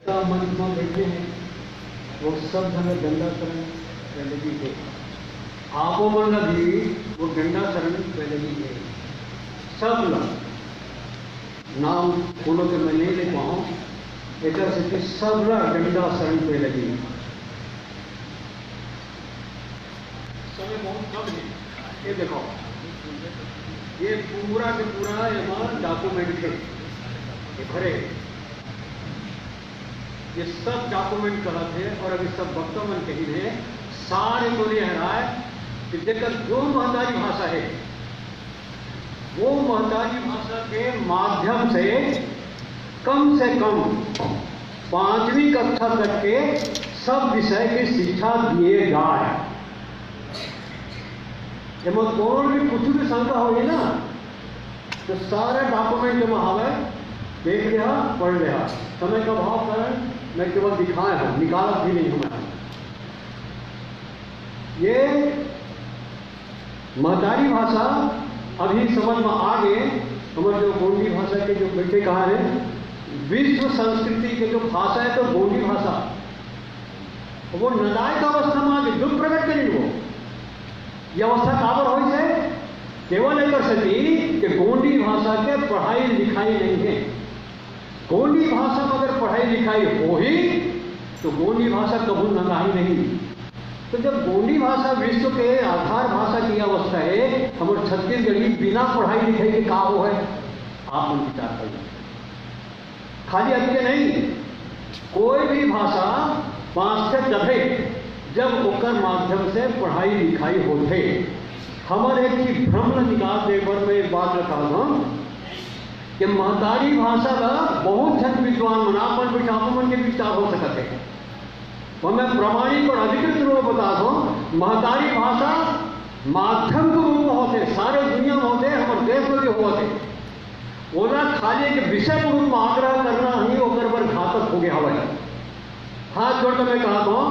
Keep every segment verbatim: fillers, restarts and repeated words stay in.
का मंच में बैठे हैं, वो सब झन ला डंडा शरण पहले भी है। आपो मन ला भी वो डंडा शरण पहले भी है। सब ला, नाम कोनो के मैं नहीं ले पाऊँ, एकर सेती सब ला डंडा शरण पहले भी। समय बहुत कम है। ये देखो, ये पूरा के पूरा एमा डॉक्यूमेंट है, ये भरे। ये सब डॉक्यूमेंट कहत हे और अभी सब वक्ता मन कही हे, सारे को ये हराए कि जेकर जो महतारी भाषा है, वो महतारी भाषा के माध्यम से कम से कम पांचवी कक्षा तक के सब विषय की शिक्षा दिए जाए। एमा कौन भी कुछ भी शंका होगी ना, तो सारा डॉक्यूमेंट एमा हवय, देख लिहा, पढ़ लिहा। समय का अभाव कारण मैं केवल दिखाए हूँ, निकालत भी नहीं हूँ मैं। ये महतारी भाषा अभी समझ में आ गए, हमर जो गोंडी भाषा के जो बैठे कहा है, विश्व संस्कृति के जो भाषा है तो गोंडी भाषा, वो नदाय का अवस्था में आ गए, दुख प्रकट करेंगे वो। ये अवस्था काबर होइस हे? केवल एकर सेती कि गोंडी भाषा के पढ़ाई लिखाई नहीं है। गोंडी भाषा में अगर पढ़ाई लिखाई होही, तो गोंडी भाषा कभू नंदाही नहीं। तो जब गोंडी भाषा विश्व के आधार भाषा की अवस्था है, हमर छत्तीसगढ़ी बिना पढ़ाई लिखाई के का हो है? आप मन विचार कर लो। खाली अतके नहीं, कोई भी भाषा बाँचथे तभे, जब ओकर माध्यम से पढ़ाई लिखाई होथे। हमर एक ही भ्रम ल निकाल दे बर मैं एक बात बता दूँ कि महतारी भाषा ला बहुत झन विद्वान मन, आप मन विचार, आप मन के विचार हो सकत हे, पर मैं प्रमाणिक और अधिकृत रूप में बता दूँ, महतारी भाषा माध्यम के रूप में होथे, सारे दुनिया में होथे, हमर देश में भी होथे। ओला खाली एक विषय के रूप में आग्रह करना ही ओकर बर घातक हो गया हवय। हाथ जोड़ के मैं कहत हूँ,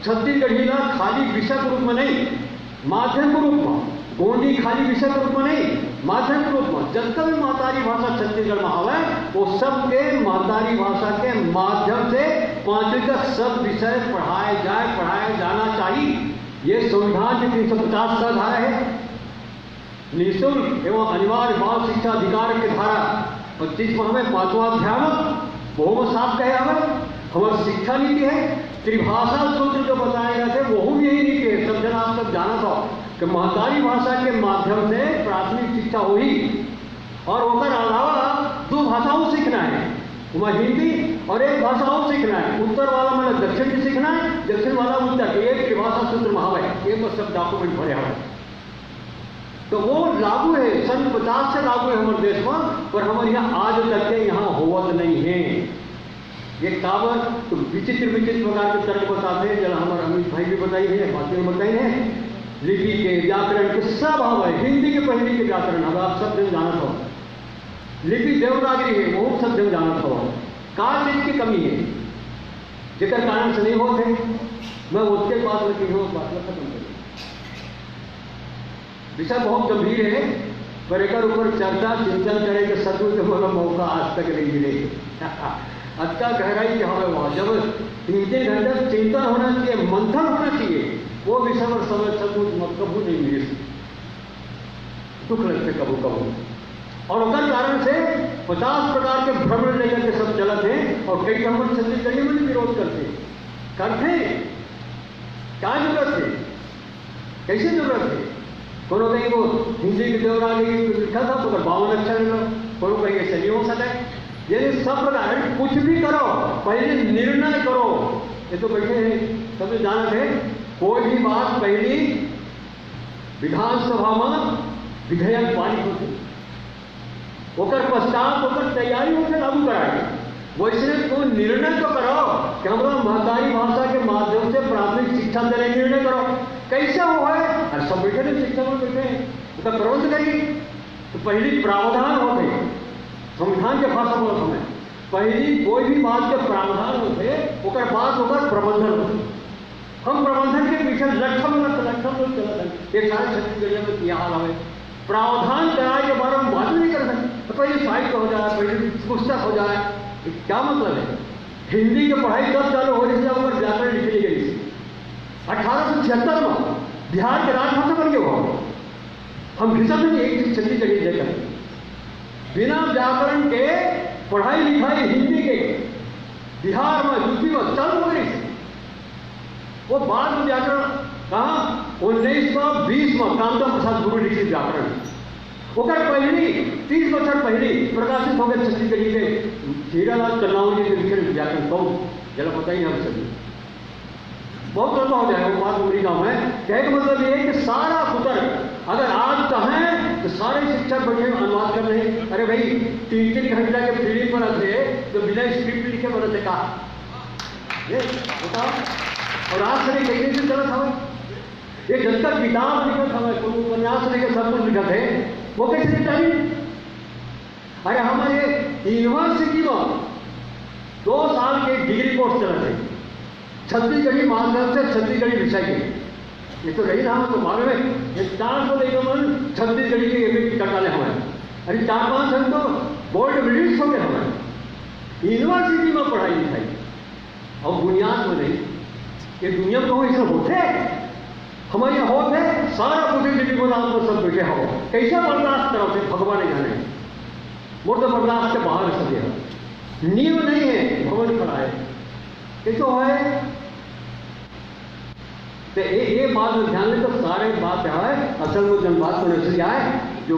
छत्तीसगढ़ी ला खाली विषय के रूप में नहीं, माध्यम के रूप में, गोंडी खाली विषय के रूप में नहीं, माध्यम के रूप में, जतका भी महतारी भाषा छत्तीसगढ़ में हवय, वो सबके महतारी भाषा के माध्यम से पांचवी तक सब विषय पढ़ाए जाए, पढ़ाया जाना चाहिए। ये संविधान के तीन सौ पचास का धारा है। निःशुल्क एवं अनिवार्य बाल शिक्षा अधिकार के धारा पच्चीस में हमें पांचवा अध्याय में, वो में साफ कहे हमें, हमारी शिक्षा नीति है, त्रिभाषा सूत्र जो बताए गए थे, वो भी यही नीति है। सब जन, आप सब जानत हो कि महतारी भाषा के माध्यम से प्राथमिक शिक्षा होही और ओकर अलावा दो भाषा और सीखना है, वहाँ हिंदी और एक भाषा और सीखना है। उत्तर वाला मतलब दक्षिण की सीखना है, दक्षिण वाला उत्तर, एक त्रिभाषा सूत्र में हवे, ये बस सब डॉक्यूमेंट भरे हवे। तो वो लागू है, सन पचास से लागू है हमारे देश में, पर हमारे यहाँ आज तक के यहाँ होवत नहीं है। ये काबर तो विचित्र विचित्र प्रकार के तर्क बताते हैं, जरा हमारे अमित भाई भी बताई है, बातें बताई है, लिपि के, व्याकरण के, सब हवे, हिंदी के पहली के व्याकरण हवे, आप सब जन जानत हो। लिपि देवनागरी है, वो सब जन जानत हो। का चीज की कमी है, जेकर कारण से नहीं होते? मैं उसके पास में कही हूँ, बात में खत्म करूँ। विषय बहुत गंभीर है, पर एकर ऊपर चर्चा, चिंतन करे के सचमुच हमला मौका आज तक नहीं मिले। अतका गहराई के हवे वहाँ। जब तीन तीन घंटा चिंतन होना चाहिए, मंथन होना चाहिए, वो विषय पर समय सचमुच म-, कभू नहीं मिले। दुख लगते कभू कभू। और ओकर कारण से पचास प्रकार के भ्रम लेकर के सब चलत हैं और कई हमर छत्तीसगढ़ी में भी विरोध करते हैं। करते हैं। क्या जरूरत है? कैसे जरूरत है? कोनो कहीं वो हिंदी के देवनागरी में लिखा था तो ओकर बावन अक्षर है, कोनो कहीं ऐसे नहीं हो सके। यानी सब प्रकार, कुछ भी करो, पहले निर्णय करो। ये तो बैठे हैं, सब तो जानत है, कोई भी बात पहली विधानसभा में विधेयक पारित होथे, ओकर पश्चात ओकर तैयारी होथे लागू कराए। वैसने तो निर्णय तो करो कि हमरा महतारी भाषा के माध्यम से प्राथमिक शिक्षा देने निर्णय करो। कैसे हो है? अरे सब बैठे हैं, शिक्षा में बैठे हैं, ओकर प्रबंध करिए। तो पहली प्रावधान होथे, संविधान के भाषा बोलत हमें, पहली कोई भी बात के प्रावधान होथे, ओकर बाद ओकर प्रबंधन होथे। हम प्रबंधन के पीछे लट्ठम लट, लट्ठम लट चलत हन। ये सारे छत्तीसगढ़िया में क्या हाल हवे? प्रावधान कराए के बारे में बात नहीं कर सकते। तो पहले साहित्य हो जाए, पहले पुस्तक हो जाए, ये क्या मतलब है? हिंदी के पढ़ाई तब चालू हो रही, जब ओकर व्याकरण लिखे गए। अठारह सौ छिहत्तर में बिहार के राजभाषा बन गए हो। हम घिसत नहीं एक चीज छत्तीसगढ़ी लेकर। बिना व्याकरण के पढ़ाई लिखाई हिंदी के बिहार में, यूपी में चालू हो गई। वो बाद में व्याकरण कहाँ? उन्नीस सौ बीस में कामता प्रसाद गुरु लिखित व्याकरण। ओकर पहली, तीस बछर पहली प्रकाशित हो गए छत्तीसगढ़ी के हीरालाल कन्नौज जी के लिखे व्याकरण। बहुत जरा पता ही नहीं हम सभी। बहुत लंबा हो जाएगा, वो बात उमरी गाँव है। कहने का मतलब ये है कि सारा कुतर्क अगर आज कहें तो सारे शिक्षक बैठे अनुवाद कर रहे हैं। अरे भाई, तीन तीन घंटा के फील्ड पर थे तो बिना स्क्रिप्ट लिखे बना थे का? ये बताओ। और आज से कैसे चला था? ये जब तक किताब लिखा था, कोई उपन्यास लेकर सब कुछ लिखा थे, वो कैसे निपटाई? अरे हमारे यूनिवर्सिटी में दो साल के डिग्री कोर्स चला थे, छत्तीसगढ़ी माध्यम से छत्तीसगढ़ी विषय के। ये तो रही ना, तो मालूम है, ये चार सौ लेकर मन छत्तीसगढ़ी के एमए कटा ले हमारे। अरे चार पांच हम तो गोल्ड मेडलिस्ट हो गए हमारे यूनिवर्सिटी में पढ़ाई लिखाई। और बुनियाद में नहीं, ये दुनिया में कहीं ऐसा होते? हमारे यहाँ होते, सारा बुद्धि डिग्री को नाम पर सब बैठे हो, कैसे बर्दाश्त करो थे, भगवान ही जाने। मोर तो बर्दाश्त के बाहर है सब। यहाँ नींव नहीं है, भवन खड़ा है। ये तो है। तो ये, ये बात में ध्यान दे तो सारे बात है, असल में जन बात तो ऐसे आए जो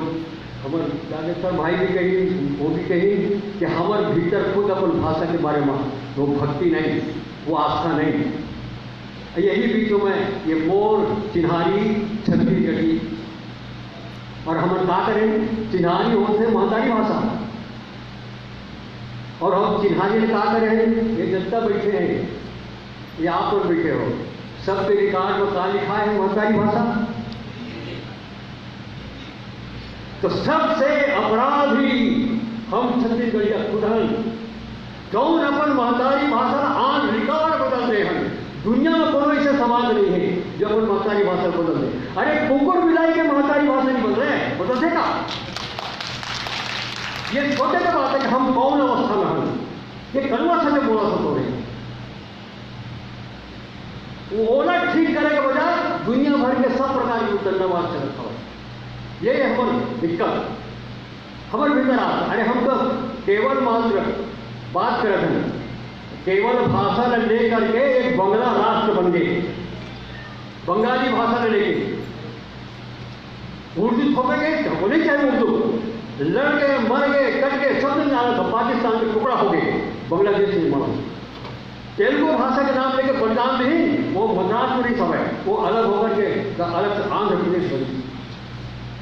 हमारे जागेश्वर भाई भी कही, वो भी कही कि हमारे भीतर खुद अपन भाषा के बारे में वो भक्ति नहीं, वो आस्था नहीं। यही बीचों में ये मोर चिन्हारी छत्तीसगढ़ी, और हम का करें, चिन्हारी होते हैं महतारी भाषा, और हम चिन्हारी में का करें, ये जनता बैठे हैं, ये आप लोग बैठे हो, सबके रिकॉर्ड में का लिखा है महतारी भाषा? तो सबसे अपराधी हम छत्तीसगढ़िया खुद हन, जौन अपन महतारी भाषा ला on record बदल दे हन। दुनिया में कोनो ऐसे समाज नहीं है जो अपन महतारी भाषा बदल दे। अरे कुकुर बिलाई के महतारी भाषा नहीं बदल रहे, बदल देगा? ये सोचे के बात है कि हम कौन अवस्था में हन। ये कलुआ सच बोला सो तो रहे। वो ओला ठीक करे के बजाय दुनिया भर के सब प्रकार के उद्दंडवाद चलत हवय। ये हमर दिक्कत, हमर भीतर आता। अरे हम तो केवल मात्र बात करत हन, केवल भाषा ल लेकर के एक बंगला राष्ट्र बन गए, बंगाली भाषा ल लेके उर्दू थोपे गए, बोले चाहे उर्दू, लड़ गए, मर गए, कट गए, सब दिन जाना था, पाकिस्तान के टुकड़ा हो गए, बांग्लादेश नहीं मालूम। तेलुगु भाषा के नाम लेके बलिदान नहीं, वो मद्रास में नहीं समय, वो अलग होकर के अलग से आंध्र प्रदेश बनी।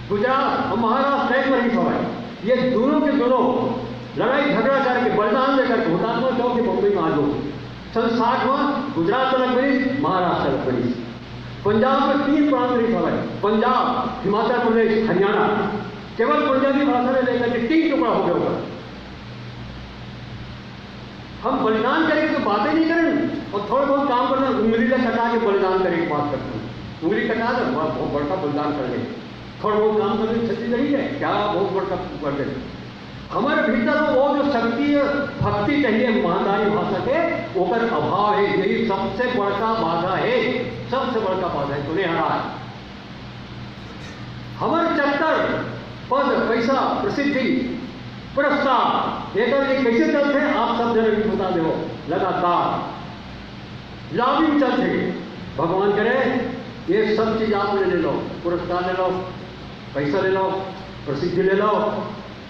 गुजरात और महाराष्ट्र एक में नहीं समय। ये दोनों के दोनों लड़ाई झगड़ा करके बलिदान देकर के हुतात्मा चौक के बम्बई में आ जाओ। सन साठ में गुजरात अलग बनी, महाराष्ट्र अलग बनी। पंजाब में तीन प्रांत नहीं समय, पंजाब, हिमाचल प्रदेश, हरियाणा। केवल पंजाबी भाषा ने लेकर के तीन टुकड़ा हो गया होगा। हम बलिदान करें तो बातें नहीं करें, और थोड़ा बहुत काम करना, उंगली का कटा के बलिदान करें की बात करते हैं। उंगली कटा दे, बहुत, बहुत बड़का बलिदान कर ले। थोड़ा बहुत काम करने छत्तीसगढ़ी है क्या, बहुत बड़का कर दे। हमारे भीतर वो जो शक्ति है, भक्ति चाहिए महतारी भाषा के, ओकर अभाव है। यही सबसे बड़का बाधा है, सबसे बड़का बाधा है। सुने हरा है हमारे चक्कर, पद, पैसा, प्रसिद्धि, पुरस्कार, एकर ये कैसे चलते हैं, आप सब जन भी बता दो। लगातार लॉबिंग चलते, भगवान करे ये सब चीज आप ले, ले लो, पुरस्कार ले लो, पैसा ले लो, प्रसिद्धि ले लो,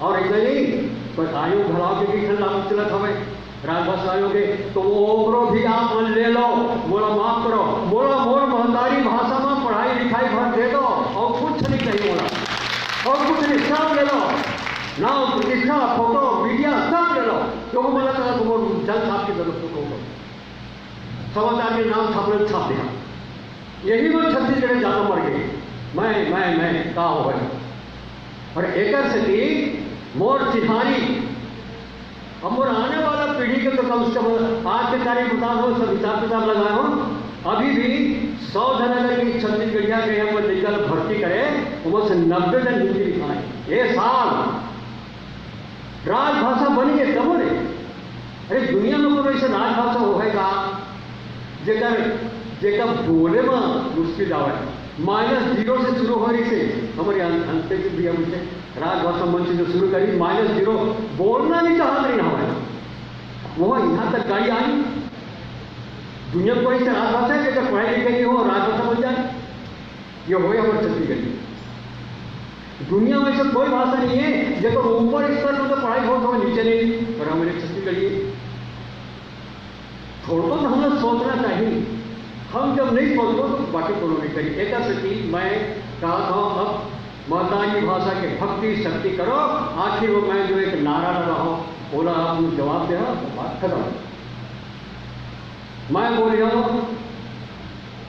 और इतना नहीं, पर आयोग घलाव के भी लॉबिंग चलत हवे, राजभाषा आयोग के, तो वो ओकरो भी आप मन ले लो, मोला माफ करो, मोला मोर महतारी भाषा में पढ़ाई लिखाई भर दे दो, और कुछ नहीं चाहिए मोला, और कुछ नहीं, सब ले लो, नाम, प्रतिष्ठा, फोटो, मीडिया, सब ले लो, क्यों मोला कहा तुम जल छाप के जरूरत फोटो को। समाचार के नाम छापने छाप दिया। यही वो छत्तीसगढ़ ज्यादा मर गए। मैं, मैं, मैं, का हो गए? और एकर से कि मोर चिन्हारी, अब मोर आने वाला पीढ़ी के तो कम से कम आज के तारीख बता दो, सब हिसाब किताब लगाए हो, अभी भी सौ झन अगर ये छत्तीसगढ़िया के यहाँ पर निकल भर्ती करे, तो वो से नब्बे जन हिंदी लिखाए। ये साल राजभाषा बनी है, तब ने अरे, दुनिया में कोनो ऐसे राजभाषा होय का, जेकर, जेकर बोले में मुश्किल आवे? माइनस जीरो से शुरू हो रही से, हमारे अंत भी हम उसे राजभाषा मंच जो शुरू करी, माइनस जीरो बोलना नहीं चाहत रही हमारे। वो यहाँ तक गाड़ी आई, दुनिया को ऐसे राजभाषा है, जेकर पढ़ाई लिखाई नहीं हो, राजभाषा बन जाए, ये होय हमारे छत्तीसगढ़ी। दुनिया में ऐसा कोई भाषा नहीं है, जेकर ऊपर स्तर पर तो पढ़ाई हो, तो नीचे नहीं, पर हमारे छत्तीसगढ़ी। थोड़ा तो हमें सोचना चाहिए। हम जब नहीं सोचबो, तो बाकी कोनो नहीं करी। एक से कि मैं कहा था, अब महतारी भाषा के भक्ति शक्ति करो। आखिर वो मैं जो एक नारा लगा हो, बोला, आप लोग जवाब दे हो, तो बात खत्म। मैं बोलिया,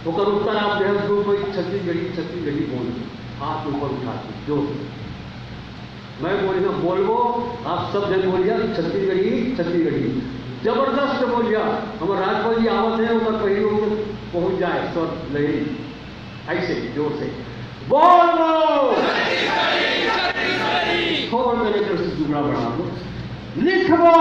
ओकर उत्तर आप दे हो, जो कोई छत्तीसगढ़ी, छत्तीसगढ़ी बोल, हाथ ऊपर उठा के, जो मैं बोलिया, बोलबो, आप सब जन बोलिया, छत्तीसगढ़ी, छत्तीसगढ़ी। जबरदस्त बोलिया, हमारे राजपाल जी आवत है, ओकर पहली ओर पहुंच जाए, स्वर लहरी, ऐसे जोर से, बोलबो, थोड़ा सा लेकर से जुमला बढ़ा दो, लिखबो,